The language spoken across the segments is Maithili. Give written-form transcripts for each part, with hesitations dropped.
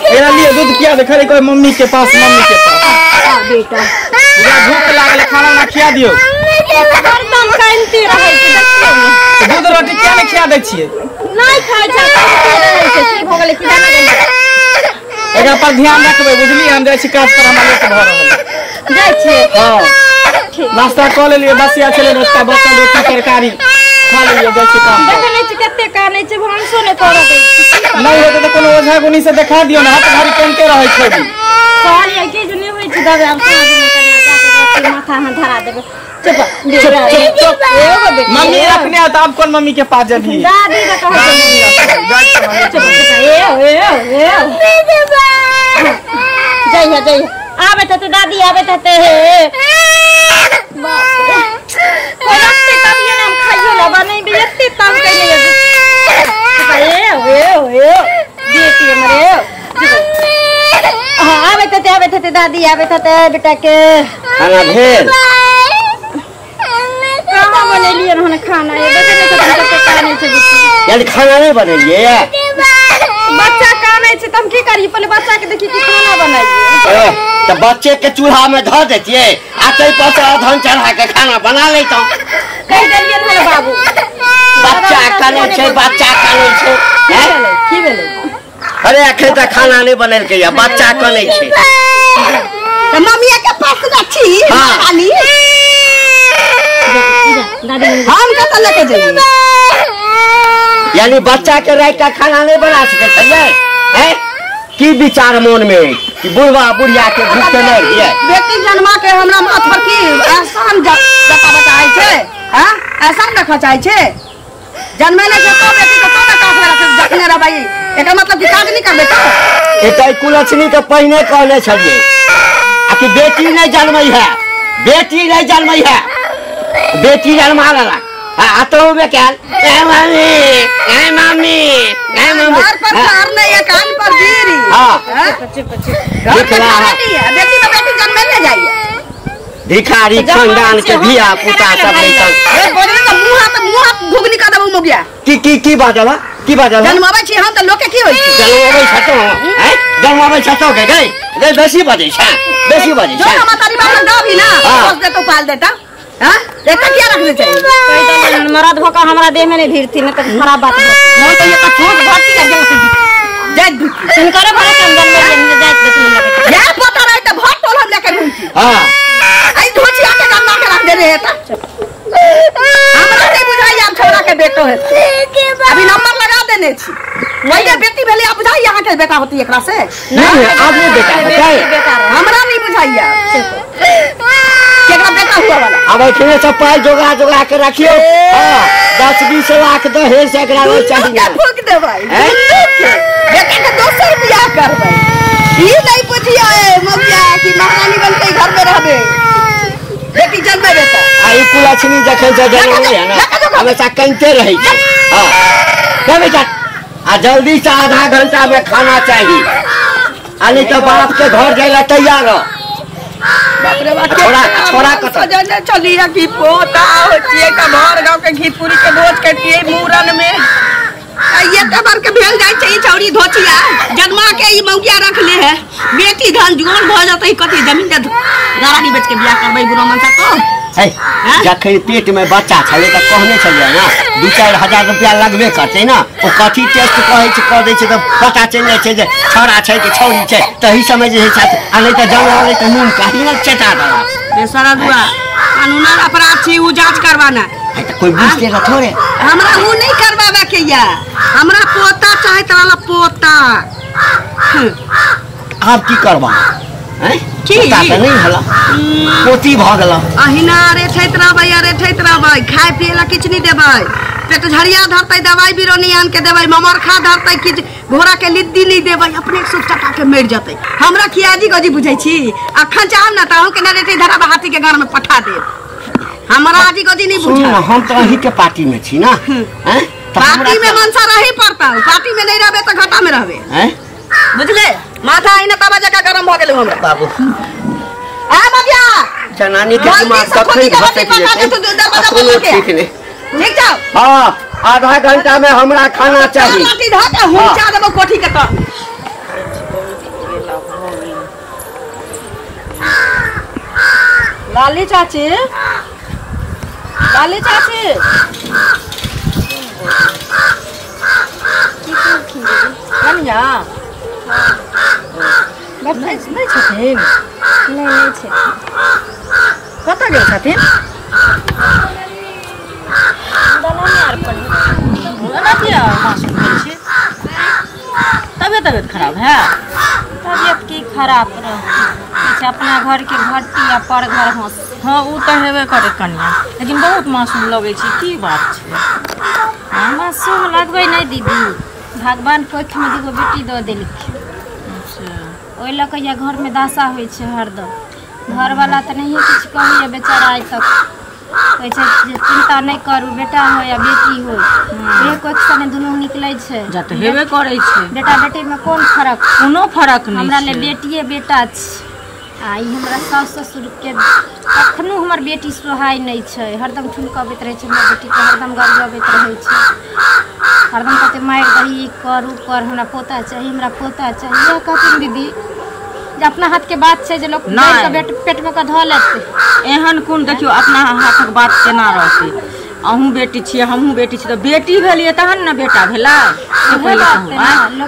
एकरा लिए दूध पिया दे खाली कोई मम्मी के पास मम्मी के पास। आ बेटा पूरा भूख लागल खाना ना खिया दियो। हरदम कानते रहै छै देखियौ ने। दूध रोटी किया नहीं खिया दै छियै? नहीं खाइ छै कानते रहै छै। की भऽ गेलै की जाने गेलै। एकरा पर ध्यान रखबै बुझलियै? हम जाइ छी काज पर, हमरा लेट भऽ रहल। जाइ छियै? हां नाश्ता कऽ लेलियै, बसिया छलै नाश्ता, बचल रोटी तरकारी खा लेलियै, जाइ छी काम पर। देखै नहि छी कते कानै छै, भानसो नहि करऽ दै छै। नहि हेतै तऽ कोनो ओझा गुनी से देखा दियौ ने, हाथ भारी कनिते रहै छै। कहलियै कि जे नहि होइ छै दबाइ, आब साँझमे कनि जाके माथा अहाँ धरा देबै। चुप चुप चुप चुप। मम्मी रखने है तो आप कौन मम्मी के पास जबी? दादी के कहै छै। चुप चुप ए ए ए जइहे जइहे आबैत हेतै दादी आबैत हेतै। हे बाप रे कोइ रखतै तभिए ने हम खाइयो लेबै, नहि बे एते तंग कैले ए ए ए बेटी हमर ए। हाँ आबैत हेतै आबैत हेतै दादी आबैत हेतै बेटा के। खाना भेल? कहाँ बनेलियै हन खाना? ये देखै नहि छथिन कते कानै छै बुच्ची। यानी खाना नहीं बनेलियै? बच्चा कानै छै तऽ हम की करियै? पहिले बच्चा के देखी कि खाना बनाइए। तऽ बच्चे के चूल्हा में धऽ देतियै आ ताहि पर से अधन चढ़ा के खाना बना लेतहुँ। कहि देलियै हन बाबू। बच्चा कानै छै, बच्चा कानै छै। की भेलै? अरे अखन तक खाना नहीं बनेलकै या बच्चा कानै छै। तऽ मम्मी के पास ना छी खाली हम कतऽ लेके जइयै? यानी बच्चा के राति का खाना नहीं बना सकै छलियै? हैं की विचार मन में कि बुढ़वा बुढ़िया के भूख के नहीं है? बेटी जन्मा के हमरा माथ पर की एहसान जताबऽ चाहै छै? हैं एहसान रखऽ चाहै छै? जन्मेले छै तो बेटी के तो काज में रख जखने रहबै, एकर मतलब कि काज नहीं करबै तो? एतै कुलक्षणी के पहिने कहने छलियै आ कि बेटी नहीं जन्मै है, बेटी नहीं जन्मै है, बेटी जन्मा लेलक आ तो में क्या ए मम्मी ए मम्मी ए मम्मी। घर पर कार नहीं है, कान पर बीड़ी। हां दिखला है बेटी में बेटी जन्मे ले जाइए। भिखारी खानदान के धिया पुता सब नहीं सन। ए बोलने का मुंह हाथ मुंह हाथ घुगनी का देबो मोगिया। की की की बाजला की बाजला? जन्माबै छी हम त लोक के की होई छै? जन्माबै छतो हैं जन्माबै छतो के गई रे बेसी बजै छै, बेसी बजै जो छै। हम तारी बाप लग भी ना पोस देतो पाल देता। हां देखा किया रखने चाहिए? कहि देलियै मरद भऽ कऽ हमरा देह में नहीं भिड़ती, नहीं तऽ खराब बात है। मोन तो ये छोट भरती लग गेल जाय दुखी हुनकरे भरे के हम जन्म जाइत देखि लगे। या पता रहे त भर टोल हम लेके घूमती। हां आई धोचिया के गन्ना के रख दे रहे त हमरा नहीं बुझाई आब छोरा के बेटो है। अभी नंबर लगा देने छी वही बेटी भेले आ बुझाई यहाँ के बेटा होती एकरा से? नहीं आब नहीं बेटा होतै, हमरा नहीं बुझाई आब केकरा बेटा हुआ वाला। अब एखने सब पाई जोगा जोगा के रखियो। हां 10-20 लाख दहेज से एकरा नहीं चाहिए। फूक देबै बेटा के दोसर बियाह करबै। ई नहीं बुझियो ए मौकिया कि महारानी बन के घर में रहबे, बेटी जन्मे बेटा। आ ई कुलक्षणी जखन से जन्मलै है ना हमेशा कनिते रहै छै। हां के बेटा आ जल्दी से आधा घंटा में खाना चाहिए, आ नहीं तो बाप के घर जाय ला तैयार रह। बाप रे बाप छोड़ा छोड़ा कत सजने चलिया की पोता होतिए का भर गांव के घी पूरी के भोज करतिए मूरन में। आ ये तबर के भेल जाय छै ई छौरी धोचिया जन्मा के ई मौगिया रख ले है। बेटी धन जुआन भ जतै कथी जमीन दे गाड़ी बेच के बियाह करबै बुढ़ा मनसा तो। है जखन पेट में बच्चा छलै त कहने छलियै ना 2-4 हजार रुपया लगबे करतै ना। ओ कथी टेस्ट कहै छै कह दै छै त पता चलि जाइ छै जे छौड़ा छै कि छौड़ी छै। तही समय जे छै आ नहीं त जनवरै त नून काही ने चटा देलक। ए सारा दुआ कानूनन अपराध छी उ जांच करवाना है त कोई बुझते न थोड़े। हमरा उ नहीं करवावे के या, हमरा पोता चाहे तोरा पोता। आब की करबा हैं? पोता त नहीं होला, पोती भ गेल। अहिना रे ठैत रहबै, अरे ठैत रहबै, खाय पिए ला किछु नहीं देबै, पेट झरिया धरतै दवाई बीरो नहीं आन के देबै, ममरखा धरतै किछु घोड़ा के लिद्दी नहीं देबै, अपने सुख चटा के मरि जतै। हमरा खियाजी गजी बुझै छी? अखन चाहब ना त अहूँ के नरेटी धराब हाथी के गान में पठा देब। हमरा आजी गजी नहीं बुझा। हम तो अही के पार्टी में छी ना। हैं पार्टी में मनसा रही पड़ता, पार्टी में नहीं रहबे त घाटा में रहबे। हैं बुझले? माथा आइ न तबा जका गरम भ गेल हमरा बाबू। आ बबिया जनानी के दिमाग कखन घटक जेतै कोनो ठीक नहीं। ठीक जाओ। हां आधा घंटा में हमरा खाना चाहिए। लाठी धऽ के हुचा देबो कोठी के तर। लाली चाची, लाली चाची, कनिया नहीं छथिन? नहीं नहीं छथिन। कतऽ गेल छथिन? तबियत तबियत खराब है? तबियत की खराब रह, अपना घर के घटी आ पर घर हंस। हाँ वो तो हेबे करे कनिया, लेकिन बहुत मासूम लगे छै, की बात छै? मासूम लगबै नहीं दीदी, भगवान कोख में दूगो बेटी दऽ देलखिन। अच्छा। ओहि लऽ कऽ घर में दशा होइ छै हरदम। घरवाला तऽ नहिए किछु कहैया बेचारा आइ तक, कहै छै जे चिंता नहि करू, बेटा हो या बेटी हो, एक कोख से ने दुनू निकलै छै। जत हेबे करै छै। बेटा बेटी में कोन फरक? कोनो फरक नहि। हमरा ले बेटिए बेटा छै। आ ई हमरा सास ससुर के कखनो हमर बेटी सोहाय नहि छै, हरदम ठुनकबैत रहै छै हमर बेटीके, हरदम गरजबैत रहै छै, हरदम कहते मारि दही, ई कर उ कर, हमरा पोता चाही, हमरा पोता चाही। इएह कहथिन दीदी जे अपना हाथ के बात छै जे लोक पेट में कऽ धऽ लेतै। एहन कोन देखियौ अपना हाथक बात केना रहतै? अहूँ बेटी छियै, हमहूँ बेटी छियै, तऽ बेटी भेलियै तहन ने बेटा भेलै।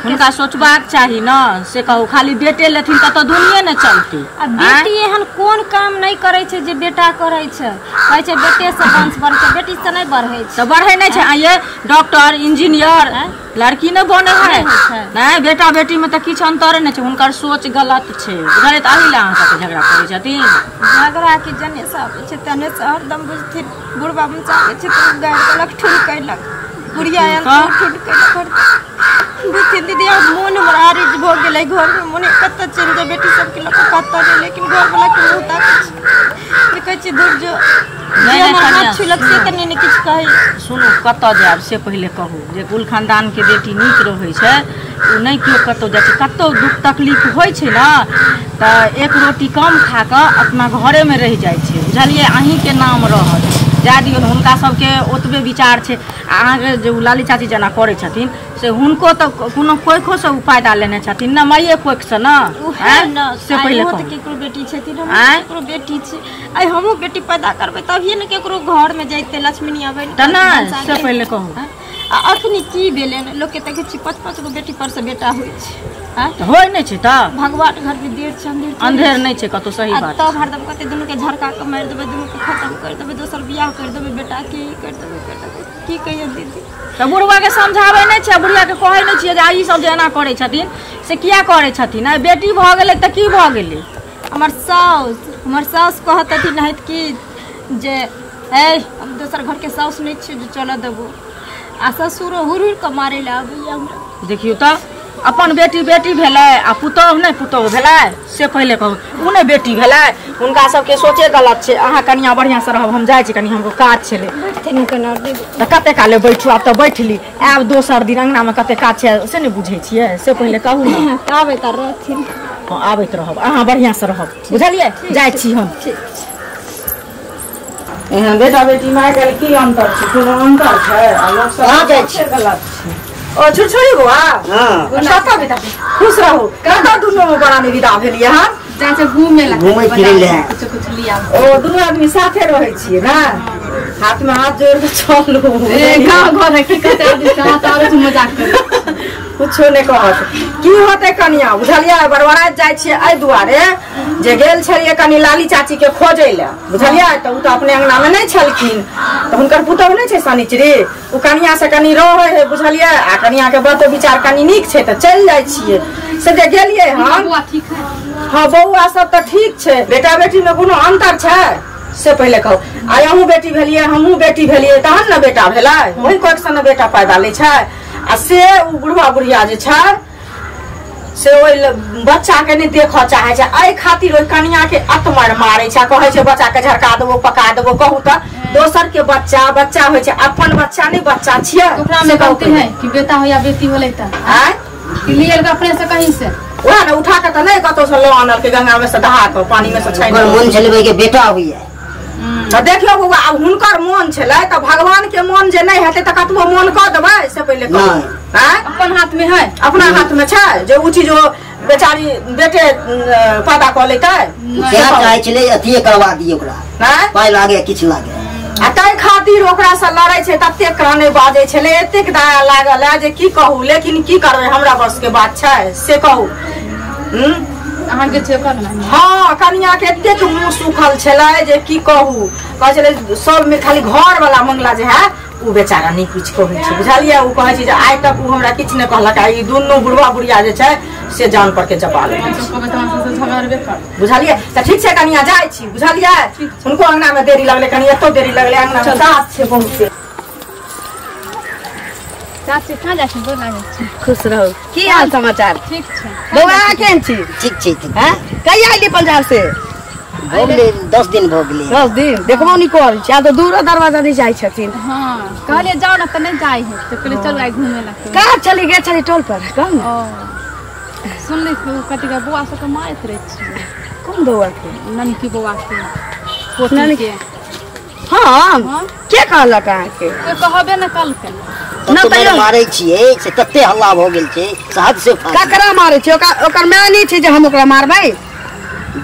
हुनका सोचबाक चाही ने, से कहू खाली बेटे लेथिन तब तऽ दुनिये ने चलतै। आ बेटी एहन कोन काम नहि करै छै जे बेटा करै छै? कहै छै बेटे से वंश बढ़ै छै, बेटी से नहि बढ़ै छै। तऽ बढ़ै नहि छै। आइये डॉक्टर इंजीनियर लड़की नहि बनै है? नहि, बेटा बेटी में तऽ किछु अंतर नहि छै। हुनकर सोच गलत छै, बुझलियै? तऽ एहि लए अहाँ सबके झगड़ा करै छथिन। झगड़ा के जने से आबै छै तने से हरदम बुझथिन। बुढ़बा मचाबै छै तऽ गारि देलक, ठुन कयलक, बुढ़िया आयल तऽ ठुन कयलक। बुझथिन दीदी आब मोन हमर आरिज भऽ गेलै घरमे, मोने कतऽ चलि जाय बेटी सबके लऽ कऽ कतऽ नहि, लेकिन घरवला के मुँह ताकै छै, कहै छै दूर जो, जे हमर हाथ छुलक से तऽ नहि किछु कहै। सुनू, कतऽ जायब से पहिले कहू। जे कुल खानदानके बेटी नीक रहै छै ओ नहि केओ कतहु जाइ छै। कतहु दुख तकलीफ होइ छै ने तऽ एक रोटी कम खा कऽ अपना घरेमे रहि जाइ छै, बुझलियै? अहीँके नाम रहत। जाय दियौ ने, हुनका सबके ओतबे विचार छै। आ अहाँके जे ओ लाली चाची जेना करै छथिन से हुनको तऽ कोनो कोखोसँ ओ फायदा लेने छथिन ने, माइए कोखसँ ने। से पहिले तऽ केकरो बेटी छथिन, केकरो बेटी छै। आइ हमहूँ बेटी पैदा करबै तभिए ने केकरो घरमे जैतै लक्ष्मी अबै तऽ नहि, से पहिले कहू। आ अखनी की भेलै ने, लोकके देखै छी 5-5 गो बेटी पर से बेटा होइ छै। होइ नहि छै तऽ भगवान घर में देर छै, अंधेर अंधेर नहि छै कतौ। सही बात। तब हरदम कहते दुनू के झड़का के मारि देबै, दुनू के खत्म कर देबै, दोसर बियाह कर देबै, बेटा के ई कर देबै, कर देबै। की कहियै दीदी? तऽ बुढ़वा के समझाबै नहि छै, बुढ़िया के कहै नहि छियै जे ई सब जे एना करै छथिन से किया करै छथिन? आइ बेटी भऽ गेलै तऽ की भऽ गेलै? हमर साउस कहत नाहित कि जे ए हम दोसर घर के साउस नहि छियै जे चलऽ देबो। आ ससुरो हुर हुर कऽ मारै लए आबैया हमरा। देखियौ तऽ अपन बेटी बेटी भेलै आ पुतोहु नहि पुतोहु भेलै, से पहिले कहू। ओ नहि बेटी भेलै? हुनका सबके सोचे गलत छै। अहाँ कनिया बढ़िआँ से रहब, हम जाइ छी, कनि हमरो काज छलै। तऽ कते काले बैठू? आब तऽ बैठली, आयब दोसर दिन। अङ्गनामे कते काज छै से नहि बुझै छियै? से पहिले कहू ने। आबैत रहथिन। हँ आबैत रहब, अहाँ बढ़िआँ से रहब, बुझलियै? जाइ छी हम। एहन बेटा बेटी में आइ काल्हि की अंतर छै? कोनो अंतर छै? आ लोक सब गलत छै। ओ छुरछुरी बौआ, खुश रहू। कतऽ दुनू बड़ा विदा भेलियै हन? चाचा घूमे ला, घूमै फिरै ला। कुछ कुछ लिया। ओ दुनू आदमी साथे रहै छियै ने? हाथ में हाथ जोड़ के चलू। ए गाँव घर है की कहते आदमी साथ आबै छै मजाक करे। कुछो नहि कहत। की होतै कनिया, बुझलियै? बड़बड़ाइत जाइ छियै एहि दुआरे जे गेल छलियै कनि लाली चाची के खोजै लए, बुझलियै? तऽ ओ तऽ अपने अंगना में नहि छलखिन, तऽ हुनकर पुतोहु नहि छै शनिचरी, ओ कनिया से कनि रहै है, बुझलियै? आ कनिया के बातो विचार कनि नीक छै तऽ चलि जाइ छियै। से जे गेलियै हन। बौआ ठीक है? हाँ बौआ सब तऽ ठीक छै। बेटा बेटी में कोनो अंतर छै से पहिले कहू। आइ अहूँ बेटी भेलियै, हमहूँ बेटी भेलियै, तहन ने बेटा भेलै? ओहि कोख से ने बेटा पैदा लै छै। आ से ओ बुढ़वा बुढ़िया जे छै से ओहि बच्चा के नहि देखऽ चाहै छै, एहि खातिर ओहि कनिया के अतमर मारै छै, कहै छै बच्चा के झड़का देबो, पका देबो। कहू तऽ दोसर के बच्चा बच्चा होइ छै, अपन बच्चा नहि बच्चा छियै। ओकरा में गलती है कि बेटा हो या बेटी होलै तऽ आँय कि लियल अपने से कहीं से? वएह ने उठा के तऽ नहि कतौ से लऽ आनलकै, गंगा में से दहा कऽ पानी में से छानि। मोन छलै के बेटा होइया। तऽ देखियौ बौआ, आब हुनकर मोन छलै तऽ भगवान के मोन जे नहि हेतै तऽ कतबो मोन कऽ देबै से पहिले कहू। नहि। आँय अपन हाथ में है? अपना हाथ में छै जे ओ चीज ओ बेचारी बेटे पैदा कऽ लेतै क्या चाहै छलै अथिए करवा दियै ओकरा नहि पाइ लागे किछु लागे आ ताहि खातिर ओकरा से लड़ै छै ततेक काने बाजै छलै एतेक दया लागल है जे की कहू लेकिन की करबै हमरा बस के बात छै से कहू अहाँ के छै ओकर ना हाँ कनिया के एतेक मुँह सुखल छलै जे की कहू कहै छलै सब में खाली घर वाला मंगला जे है उ बेचारा नहीं कुछ कहै छै बुझलियै उ कहै छै जे आइ तक उ हमरा किछु नहि कहलक आ ई दुनू बुढ़वा बुढ़िया जे छै से जान पर के जपा ले बुझलियै तऽ ठीक छै कनिया जाइ छी बुझलियै हुनको अंगना में देरी लगलै कनि एतो देरी लगलै अंगना में साफ छै बहुत चाची कहाँ जाइ छी गोर लागै छी खुश रहू की हाल समाचार ठीक छै बौआ अहाँ केहन छी ठीक छै ठीक हैं कहिया अयली पंजाब से भऽ गेलै 10 दिन भऽ गेलै 10 दिन देखबो नहि करै छी आब तऽ दूरो दरवाजा नहि जाइ छथिन हाँ कहलियै जाओ ना तऽ नहि जाइ है तऽ कहलियै चलू आइ घूमे ला कहाँ चली गेल छली टोल पर कहू ने ओ सुनली कथी के बौआ सबके मारैत रहै छियै कोन बौआ के ननकी बौआ के पोती के हाँ के कहलक अहाँके कोइ कहबे नहि कहलकै ना तते तैयो मारै छियै से तते हल्ला भऽ गेल छै से हद से फाजिल। ककरा मारै छी ओकर ओकर माय नहि छै जे हम ओकरा मारबै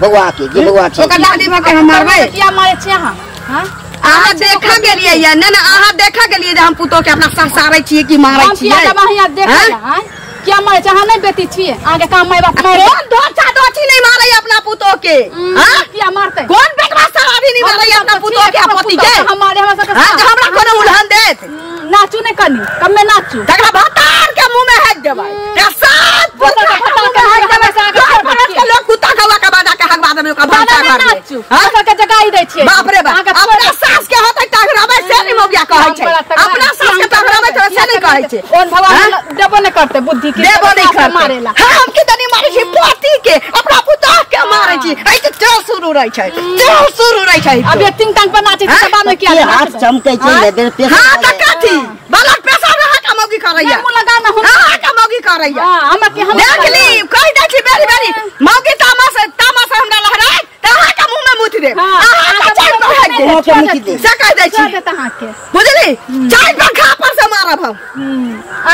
बौआ के जे बौआ छै ओकर दादी माँ के हम मारबै किया मारै छियै अहाँ हाँ अहाँ देखा गेलियै या नहि नहि अहाँ देखा गेलियै जे हम पुतोह के अपना ससारै छियै कि मारै हम किया छियै देबै अहाँ देखै हैं? ला आँय? किया मारै छियै अहाँ नहि बेटी छियै अहाँके काम माय बाप मारे कोन धोचा दोची नहीं मारै अपना पुतोह के हाँ? किया मारतै कोन बेटवा सराबी नहीं मारै अपना पुतोह के आ पति के हमारे हमरा सबके हाँ, तऽ हमरा कोनो उलहन देत नाचू नहि कनी कमे नाचू तकरा भतार के मुंह में हेक देबै तकरा सात पुत्र के मुंह में हेक देबै घर पर के लोग कुत्ता गवा के बाजा के हगवा देबै ओकरा भनसा नहि घर में नाचू सबके जगाई दै छियै बाप रे बाप अपना सास के होतै टघराबै से नहि मौगिया कहै छै अपना सास के टघराबै तऽ से नहि कहै छै ओन भगवान देबो नहि करतै बुद्धि के देबो नहि करतै मारेला हाँ हम की तनी मारै छी पति के अपना पुतोह के मारै छी ऐ तऽ चल शुरू रहै छै चल शुरू रहै छै अब ये तीन टांग पर नाचै छै बाद में किया के हाथ चमकै छै ने देह पेशाब हाँ तऽ कथी बलक पेशाब रहा का मौगी करैया मुँह लगा ना हम हाँ का मौगी करैया हां हमरा के हम देख ली कहि दै छी बेरी बेरी मौगी तामस तामस हमरा लहराय तऽ अहाँ के मुँह में मुति देब अहाँ के चारि पर हाथ मुँह के मुति देब देब। से कहि दै छी देत अहाँ के बुझली चारि पंखा पर से मारब हम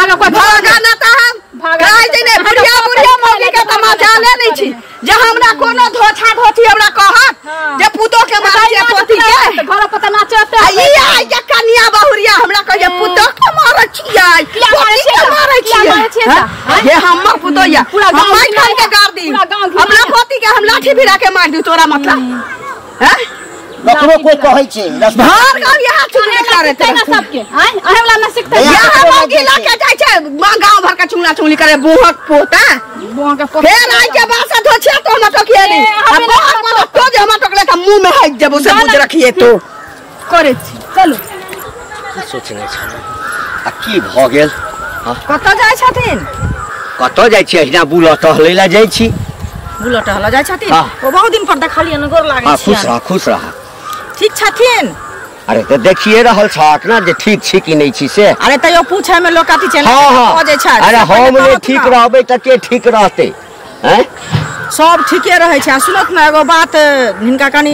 आगे कोई भागा ना तऽ हम कहै छै ने बुढ़िया बुढ़िया मौगी के तऽ मजाले नहि छी जे हमरा कोनो धोछा धोती हमरा कहत जे पुतोह के मारै छियै पोती के घर पर तऽ नाचते आ ई आइ के कनिया बहुरिया हमरा कहै पुतोह के मारै छियै पोती के मारै छियै हाँ? ये हमर पुतोह या पूरा गाँव हम मारि खान के गाड़ दी पूरा गाँव घिना अपना पोती के हम लाठी भिड़ा के मार दी तोरा मतलब हैं ककरो कोई कहै छै रास्ता भर गाँव यहाँ चुगली करे सिखतै ना सबके आँय अहे वाला ना सिखतै यहाँ मौगी लऽ के जाइ छै गाँव भर के चुगला चुगली करे बोहक पोता बुआ के पोता फेर आइ के बासा धोछिया तो हमरा टोकिए नी आ बोहक पोता तो जे हमरा टोकले त मुंह में हक देबो से बुझ रखिए तो करै छी चलू की सोचने छलहुँ आ की भऽ गेल कतऽ जाइ छथिन कतऽ जाइ छी अहिना बुलऽ टहलै लए जाइ छी बुलऽ टहलऽ जाइ छथिन हाँ। ओ बहुत दिन पर देखलियनि गोर लागै हाँ खुश छियनि रह खुश रह ठीक छथिन अरे तऽ देखिए रहल छहक ने जे ठीक छी कि नहि छी से अरे तैयो पूछे में लोग कथी छै हाँ हाँ बजै छै अरे से हम पहिले नहि कहत ठीक ने। रहबै तऽ के ठीक रहतै हैं सब ठीके रहै छै आ सुनत ने एगो बात हिनका कनि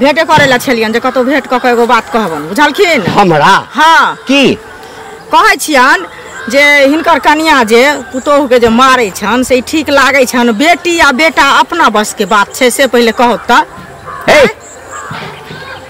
भेटे करै लए छलियनि जे कतहु भेंट कऽ कऽ एगो बात कहबनि बुझलखिन हमरा हाँ की कहै छियनि जे हिनकर कनिया जे पुतोहुके जे मारै छनि से ई ठीक लागै छनि बेटी आ बेटा अपना बसके बात छै से पहिले कहू तऽ हे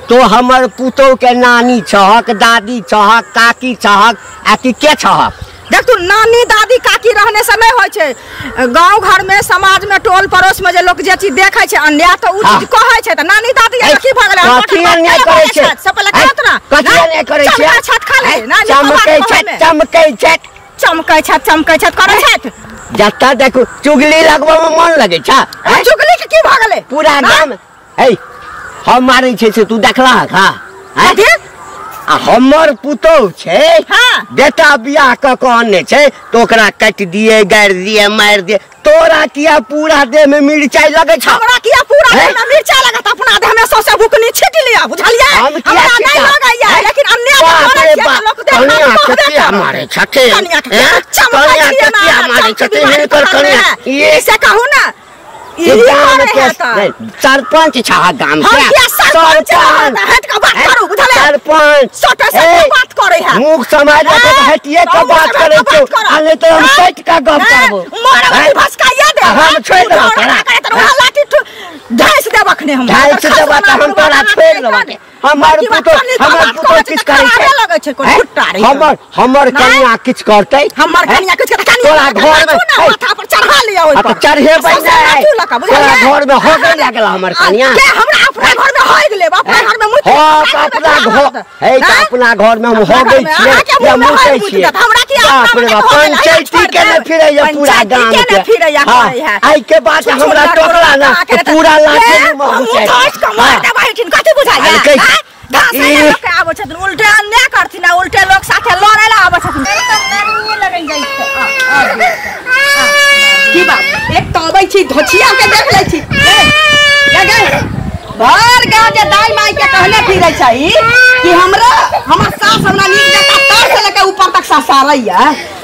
तो हमर पुतोह के नानी छहक दादी छहक काकी छहक आ कि के छहक देख तू नानी दादी काकी रहने से नहीं होइ छै गांव घर में समाज में टोल पड़ोस में जे लोग जे चीज देखै छै अन्याय तऽ उ चीज कहै छै तऽ नानी दादी ए, की भऽ गेलै कथी अन्याय करै छै सब पहिले कहत ना कथी अन्याय करै छै चमकै छत खाली नानी चमकै बाबा छै कहैमे। चमकै छै चमकै छत चमकै छत करै छथि जतऽ देखू चुगली लगबै में मन लगै छै आ चुगली के की भऽ गेलै पूरा गाम हे हम मारै छै से तू देखलहक हाँ हैं? कथी आ हमर पुतोह छै हाँ। बेटा बियाह कऽ कऽ अनने छै तऽ ओकरा काटि दिए गाड़ि दिए मारि दिए तोरा किया पूरा देह में मिरचाई लगै छौ हमरा किया पूरा हैं? देह में मिर्चा लगत अपना देह में सौंसे बुकनी छीट लिया बुझलियै हम किया हमरा नहीं छीटब? लगैया हैं? लेकिन अन्याय जे बाप करै रे छियै तऽ बाप, लोक देह में कनिया कहबे के किया करत। मारै छथिन कनिया के हैं? चमकै कनिया छियै के ना, किया मारै चमकी छथिन बीमारी हिनकर पकड़ने कनिया है। ये से कहू ना गाम के सरपंच छा गाम के सरपंच हट के बात करू बुझले सरपंच सटे सटे बात करे है मुख समाज के हटिए के बात करे छौ आ नहीं तो हम सट का गप करबो मोरा भसकाइया दे हम छोड़ देबो तोरा करे तोरा लाठी ढाइस देब अखने हम ढाइस देब त हम तोरा छोड़ देबो हमर पुतो हमर पुतो किछ करे छै लगै छै कोन फुट्टा रे हमर हमर कन्या किछ करतै हमर कन्या किछ करतै तोरा घर में माथा पर चढ़ा लिया ओइ पर चढ़ेबै नै तोरा घर में हो गेल लागल हमर कन्या के हमरा अपना घर में हो गेलै अपना घर में मुत हां अपना घर हे त अपना घर में हम हो गई छियै या मुतै छियै हमरा की अपना पंचायती के न फिरैया पूरा गाम के फिरैया हां आई के बात हमरा टोकला ना पूरा लाठी में घुसाइ मार देबै कथि बुझाइया घास लोग के आबै छथिन उल्टे अन्याय करथिन आ उल्टे लोग साथे लड़ै ला आबै छथिन लगन जाइ छै की बात एक तो अबै छी धोछिया के देख लै छी ए गे भर गांव जे दाई माई के कहने फिरै छै कि हमरा हमर सास हमरा नीक जकाँ तर से लेके ऊपर तक ससारैया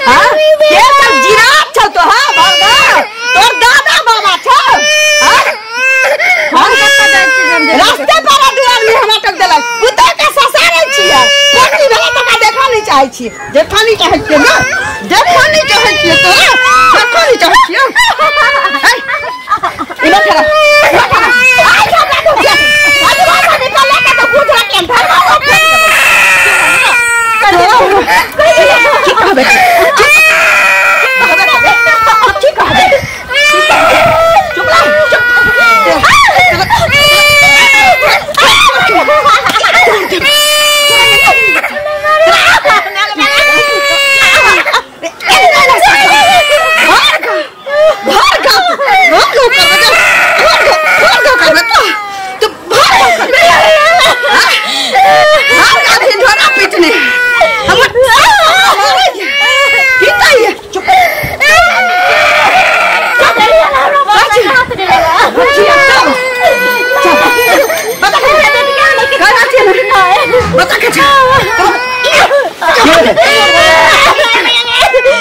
हां के सब जिरात छौ तो हां भर गांव तोर दादा बाबा छौ हां हम कत्ता जाइ छी रास्ते पर दू आदमी हमरा टक देलक पुतोह के ससारै छियै पोटी भेला तका देखा नहीं चाहै छियै देखा नहीं चाहै छियै ना देखा नहीं चाहै छियै तोरा देखा नहीं चाहै छियै इधर खड़ा इधर खड़ा आई हमरा तो आज बाबा निकल ले के भूत रख के धरवा वो की कहबे की कहबे चुप रह चुप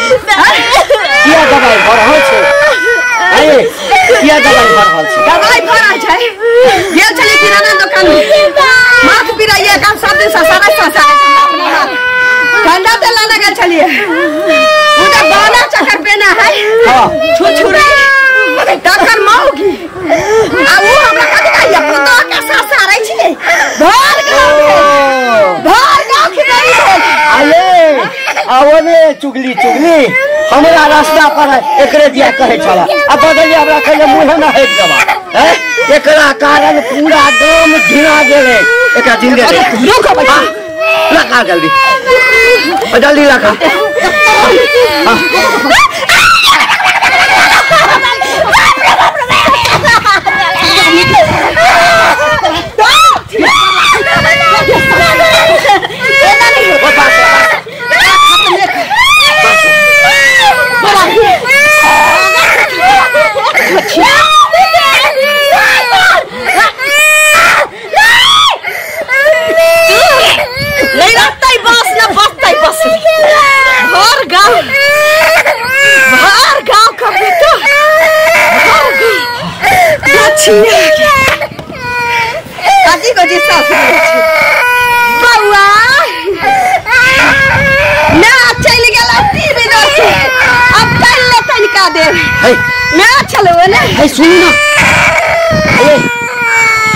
किया दवाई भर रहल छै अरे किया दवाई भर रहल छै दवाई भर रहल छै गेल छली किराना दुकान में माथ पिराइया काम 7 दिन ससारा ससारा ठंडा तेल लाने गेल छलिए उ त बाना चक्कर पेना है हां छुछुरी तकर मौगी आ उ हमरा कथि कहैया पुतोह के ससारै छियै भर गांव भर गांव खिलाड़ी भेल अरे आओ ने चुगली चुगली हमरा रास्ता पर एकरे दिया कहै छला आ बदलिया हमरा कहले मुंह न हटि देबा हैं एकरा कारण पूरा गाम घिना गेलै एकरा जिंदे रुक हां लगा जल्दी जल्दी लगा नहीं रहता बस न बसता बस भर गांव का बेटा काजी को जी सास बउआ ना चल गेल टीवी देखे अब चल ले तनिका देर ना चलो ना हे सुन ना ए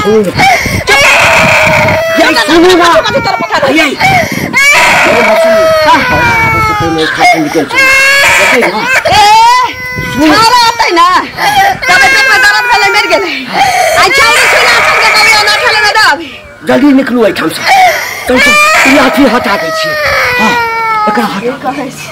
सुन ये सुन ना ये छाड़ा आतै ना कबे पेट में दर्द भेलै मरि गेलै आ चाउर छुना सब के कबे अना खेले में दब जल्दी निकलू एहिठाम से चल चल ई लाठी हटा दै छियै हां एकरा हटा कहै छी